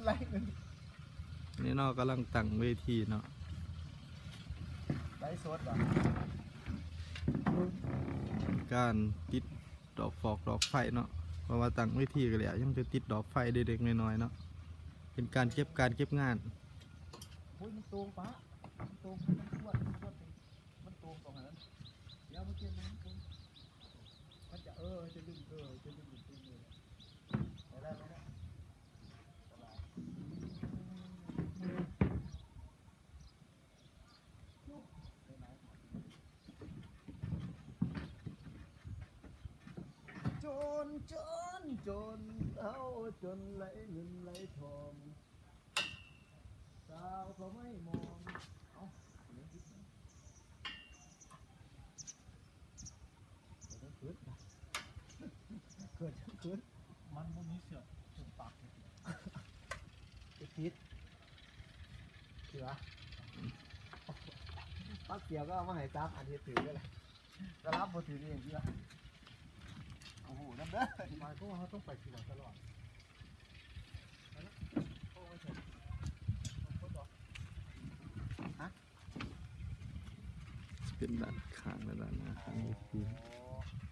ໄລເງິນ ນີ້ເນາະ ກຳລັງຕັ້ງເວທີເນາະ ໄລສົດຫວາ ການຕິດດອກຟອກດອກໄຟເນາະ ເພາະວ່າຕັ້ງເວທີກໍແລ້ວ ຍັງຈະຕິດດອກໄຟເລັກໆນ້ອຍໆເນາະ ເປັນການເກັບການເກັບງານ. ໂອ້ຍ ມັນໂຕ່ງປະ ມັນໂຕ່ງ ມັນໂຕ່ງ ມັນໂຕ່ງ ມັນໂຕ່ງຕອນນັ້ນ ດຽວມັນເກັບ ມັນໂຕ່ງ ມັນຈະ ເອີ ຈະດຶງ ເອີ ຈະດຶງ ໄປແລ້ວ ໄປແລ້ວ. ຈົນ ຈົນ ຈົນ ເຮົາຈົນໄຫຼເງິນໄຫຼທອງ ສາວກໍໄມ່ມອງ ເອົ້າ ເກີດຈັ່ງຂຶ້ນ ມັນບໍ່ມີເຊືອກ ເຊືອກປາກ ຕິດ ເຊືອກ ປັກສຽວກໍເອົາມາໃຫ້ສາມອັນ ເຮັດຖືກແລ້ວລະ ສະຫຼັບບໍ່ຖືກເອງເຊືອກ ໂອ້ໂຫ ນຳເດີ ໝາຍຄວາມວ່າເຮົາຕ້ອງໄປສວນຕະຫຼອດ ໄປລະ ເພາະວ່າ ຮະ? ເປັນດ້ານຂ້າງ ແລະ ດ້ານໜ້າ ດ້ານເວທີ ອໍ